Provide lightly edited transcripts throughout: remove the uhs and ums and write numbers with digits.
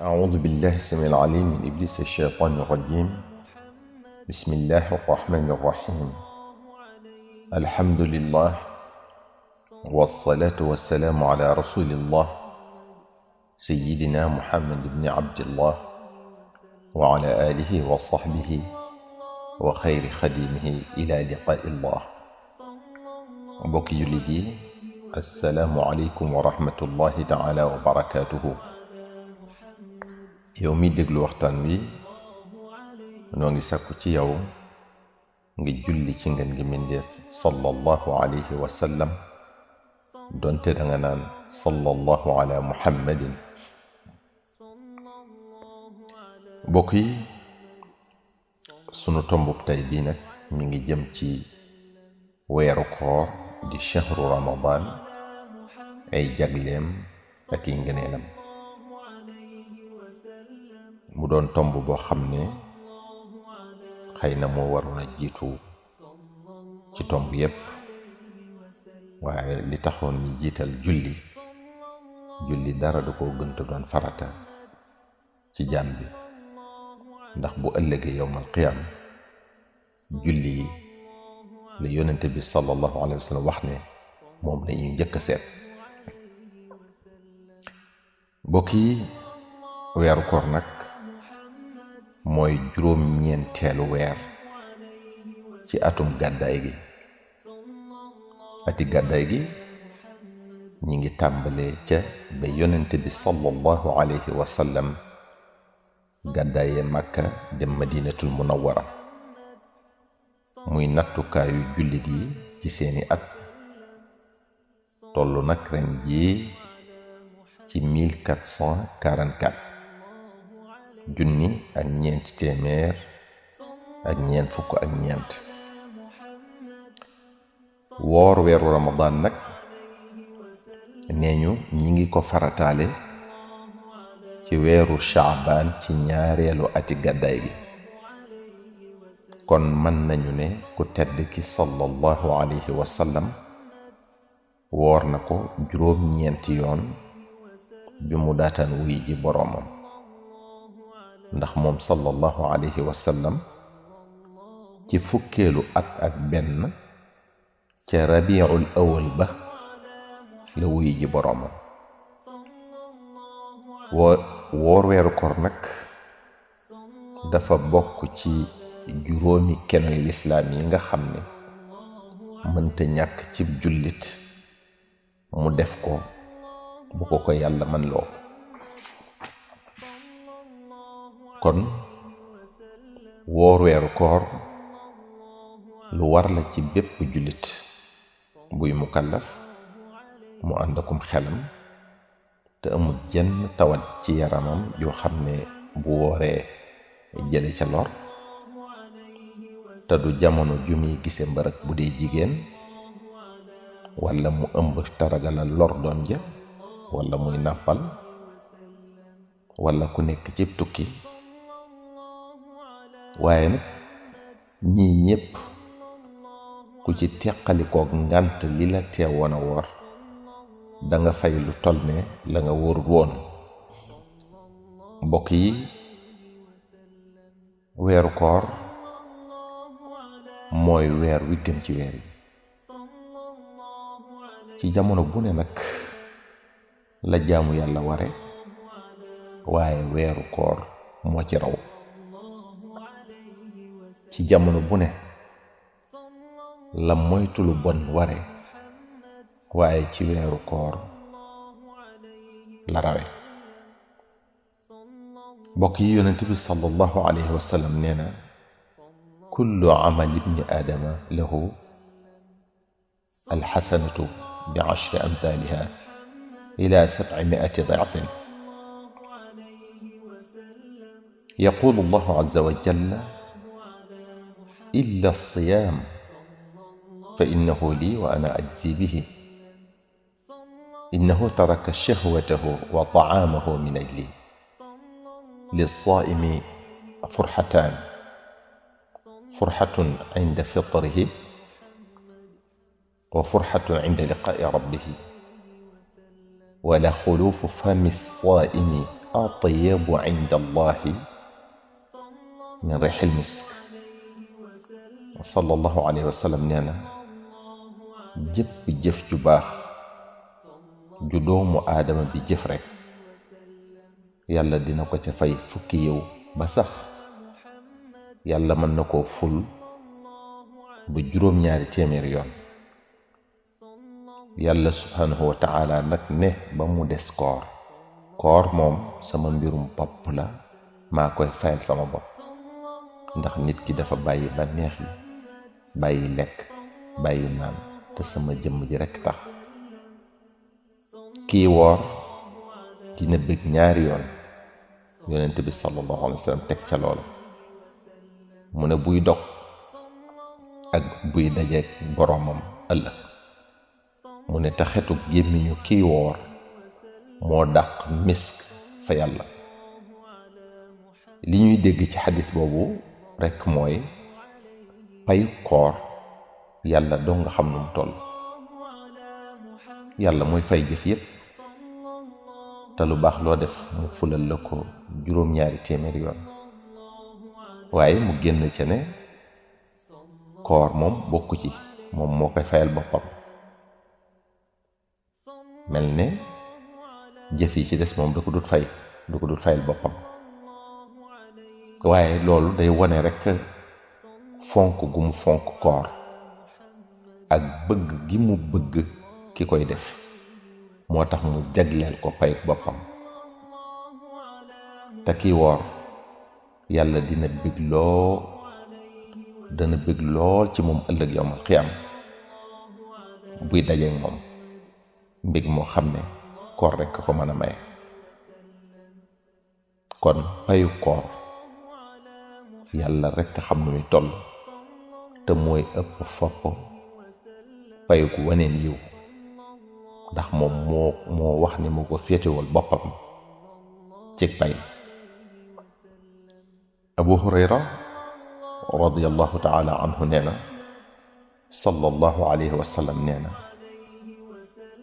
أعوذ بالله السميع العليم من إبليس الشيطان الرجيم. بسم الله الرحمن الرحيم. الحمد لله والصلاة والسلام على رسول الله سيدنا محمد بن عبد الله وعلى آله وصحبه وخير خديمه إلى لقاء الله. mbokki jullit yi, assalaamu aleykum wa rahmatullahi taala wa barakaatuhu. yow mi déglu waxtaan wi noo ngi sakku ci yow nga julli ci ngeen gi mindeef sallallahu alayhi wa sallam, donte danga naan sallallahu ala muhammadin. mbokk yi, sunu tombub tey bii nag mi ngi jëm ci weeru koor di shahru ramadan, ay jagleem ak i ngëneelam. mu doon tomb boo xam ne xëy na moo waroon a jiitu ci tomb yépp, waaye li taxoon ñi jiital julli dara du ko gënta doon farata ci jaam bi, ndax bu ëllëgee yowmal qiyaam julli yi la yonente bi sallallahu alayhi wa sallam wax ne moom la ñuy njëkk a seet. mbokk yi, weeru koor nag mooy juróom-ñeenteelu weer ci atum gàddaay gi. ati gàddaay gi ñi ngi tàmbalee ca ba yonente bi sallallahu alayhi wa sallam gàddaayee Makka dem Madinatul Munawwara, muy nattukaayu jullit yi ci seeni at. tollu nag ren jii ci 1444, junni ak ñeenti téeméer ak ñeent fukk ak ñeent. woor weeru ramadan nag nee ñu ñi ngi ko farataale ci weeru shaabaan ci ñaareelu ati gàddaay gi. kon mën nañu ne ku tedd ki sallallahu alayhi wa sallam woor na ko juróom-ñeenti yoon bi mu daataan wuy ji boroomam, ndax moom sallallahu alayhi wa sallam ci fukkeelu at ak benn ca rabiul awal ba la wuy ji boroomam. woor weeru koor nag dafa bokk ci juróomi kenoy lislaam yi nga xam ne mënta ñàkk ci jullit mu def ko bu ko yàlla man loo. kon woor weeru koor lu war la ci bépp jullit buy mukallaf, mu ànd akum xelam te amul jenn tawat ci yaramam yoo xam ne bu wooree jële ca lor, te du jamono ju muy gise mbërëk bu dee jigéen, walla mu ëmb taragalal lor doom ja, walla muy nàppal, walla ku nekk ci tukki. waaye nag ñii ñépp ku ci teqalikook ngànt li la teewoon a woor danga fay lu toll ne la nga wóorut woon. mbokk yi, weeru koor mooy weer wi gën ci weer yi. ci jamono bu ne nag la jaamu yàlla ware, waaye weeru koor moo ci raw. ci jamono bu ne la moytu lu bon ware, waaye ci weeru koor la rawe. mbokk yi, yonent bi sallallahu alayhi wa sallam nee na kullu amal ibni aadama lahu alxasanatu bi ashri amthaliha ila 700 ضعف. yaqulu allahu azza wa jalla illa as-siyaam fa innahu lii wa ana ajzi bihi innahu taraka shahwatahu wa ta'aamahu min ajli lis-saa'imi furxataan, furxatun inda fitrihi wa furxatun inda liqaa'i rabbihi wa la xuluufu fami as-saa'imi atyabu inda allahi min rihil misk. sallallahu alayhi wa sallam nee na jëpp jëf ju baax ju doomu aadama bi jëf rekk yàlla dina ko ca fay fukki yiw ba sax yàlla mën na koo ful ba juróom-ñaari téeméeri yoon. yàlla subhanahu wa ta'ala nag ne ba mu des koor moom sama mbirum bopp la maa koy fayal sama bopp, ndax nit ki dafa bàyyi bànneex yi, bàyyi lekk, bàyyi naan te sama jëmm ji rekk tax. kii woor dina bëgg ñaari yoon. yonent bi sallallahu alayhi wa sallam teg ca loola mu ne buy dog ak buy dajeek boroomam ëllëg. mu ne taxetu gémmiñu kii woor moo dàq misk fa yàlla. li ñuy dégg ci xadis boobu rekk mooy payu koor yàlla doo nga xam nu mu toll. yàlla mooy fay jëf yépp te lu baax loo def mu fulal la ko juróom-ñaari téeméeri yoon. waaye mu génn ca ne koor moom bokku ci, moom moo koy fayal boppam. mel ne jëf yi ci des moom da ko dut fayal boppam. waaye loolu day wone rekk fonk gu mu fonk koor ak bëgg gi mu bëgg ki koy def, moo tax mu jagleel ko pay boppam. te ki woor yàlla dana bëgg lool ci moom ëllëg yawmal qiyaam buy dajeek moom, mbég moo xam ne koor rekk ko mën a maye. kon payu koor yàlla rekk xam nu muy toll, te mooy ëpp fopp payu gu waneen yiw, ndax moom moo wax ni moo ko féetewal boppam ci pay. Abu Hurayra radiyallahu ta'ala anhu nee na sallallahu alayhi wa sallam nee na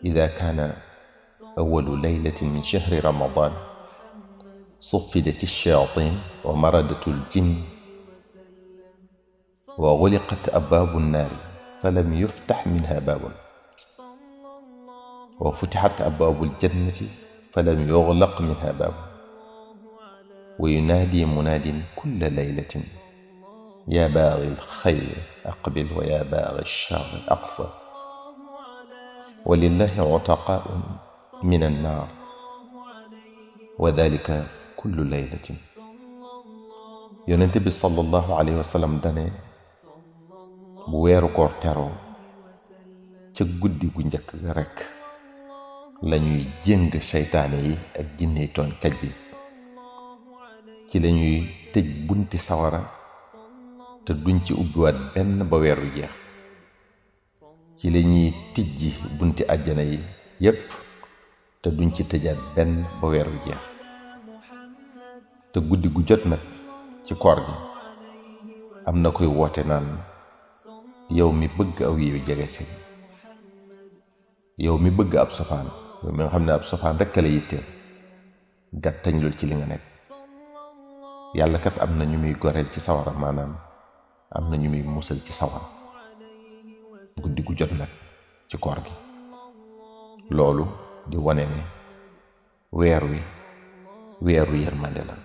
إذا كان أول ليلة من شهر رمضان صفدت الشياطين ومردت الجن وغلقت أبواب النار فلم يفتح منها باب، وفتحت أبواب الجنة فلم يغلق منها باب، وينادي مناد كل ليلة يا باغي الخير أقبل ويا باغي الشر أقصر، ولله عتقاء من النار وذلك كل ليلة. yonent bi sallallahu alayhi wa sallam dane bu weeru koor teroo ca guddi gu njëkk ga rekk lañuy jéng seytaane yi ak jinne tooñkat yi, ci lañuy tëj bunti sawara te duñ ci ubbiwaat benn ba weeru jeex, ci lañuy tijji bunti àjjana yi yépp te duñ ci tëjaat benn ba weeru jeex. te guddi gu jot nag ci koor gi am na koy woote naan yow mi bëgg aw yiw jege si, yow mi bëgg ab safaan, yow mi nga xam ne ab safaan rekk la yitteel, gàttañ lul ci li nga nekk. yàlla kat am na ñu muy goreel ci sawara, maanaam am na ñu muy musal ci sawara guddi gu jot nag ci koor gi. loolu di wane ne weer wi weeru yërmande la,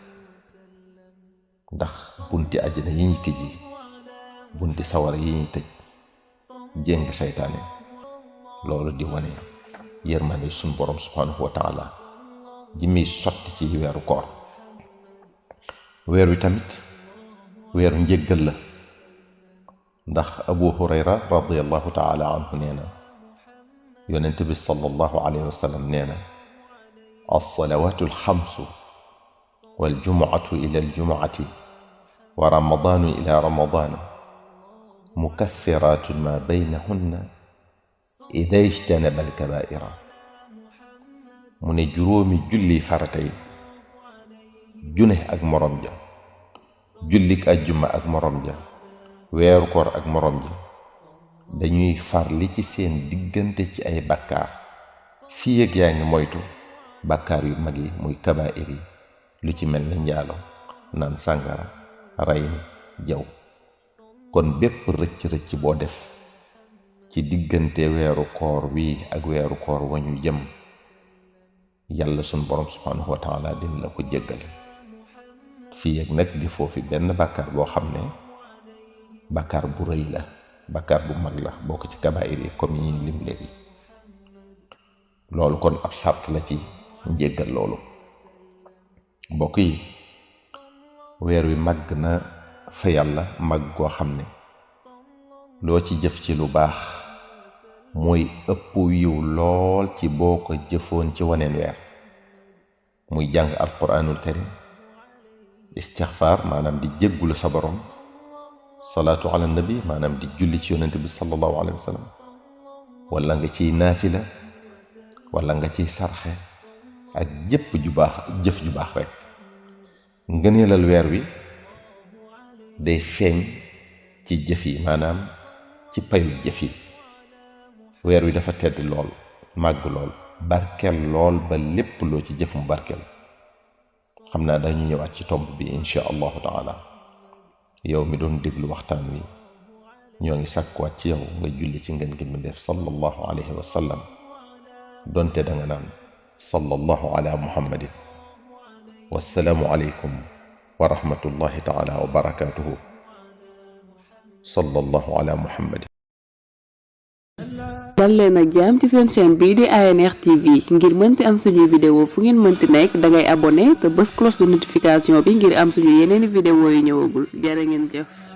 ndax bunti àjjana yi ñuy tëj yi, bunti sawara yi ñuy tëj, jéng seytaane, loolu di wane yërmande suñu borom subhanahu wa ta'ala ji muy sotti ci weeru koor. weer wi tamit weeru njéggal la, ndax Abu Hurayra radiyallahu ta'ala anhu nee na yonent bi sallallahu alayhi wa sallam nee na as-salawaatu al-xamsu wal-jumu'atu ila al-jumu'ati wa ramadaanu ila ramadaan mukaffiraatun maa baynahunna idaa ijtanaba al-kabaa'ira. mu ne juróomi julli farata yi, june ak morom ja, jullik ajjuma ak morom ja, weeru koor ak morom ja, dañuy far li ci seen diggante ci ay bakkaar fii ak yaa ngi moytu bakkaar yu mag yi muy kabaa'ir yi lu ci mel ni njaalo naan sàngara rey ni jaw kon bépp rëcc-rëcc boo def ci diggante weeru koor wi ak weeru koor wañu jëm yàlla sun borom subhanahu wa taala dina la ko jéggal fii ak nag di foofi benn bàkkaar boo xam ne bàkkaar bu rëy la bàkkaar bu mag la bokk ci kabaayir yi comme yi lim léegi loolu kon ab sart la ci njéggal loolu mbokk yi weer wi màgg na fa yàlla màgg goo xam ne loo ci jëf ci lu baax mooy ëpp yiw lool ci boo ko jëfoon ci waneen weer muy jàng alquranul karim istixfaar maanaam di jéggulu sa borom salaatu ala nabi maanaam di julli ci yonent bi sallallahu alayhi wa sallam wala nga ciy naafila wala nga ciy sarxe ak jëf ju baax rek ngëneelal weer wi day feeñ ci jëf yi maanaam ci payu jëf yi weer wi dafa tedd lool màgg lool barkel lool ba lépp loo ci jëf mu barkel xam naa dañu ñëwaat ci tomb bi insha allahu taala yow mi doon déglu waxtaan wi ñoo ngi sàkkuwaat ci yow nga julli ci ngeen gi mu def sallallahu alayhi wa sallam donte da nga naan sallallahu ala muhammadin wassalaamu alaykum wa rahmatullahi taala wa barakatuhu sallallahu ala muhammadin dal leen ak jàmm ci seen chaîne bii di ANR TV ngir mënti am suñuy vidéo fu ngeen mënti nekk dangay abonné te bës cloche de notification bi ngir am suñu yeneeni vidéo yu ñëwagul jërë ngeen jëf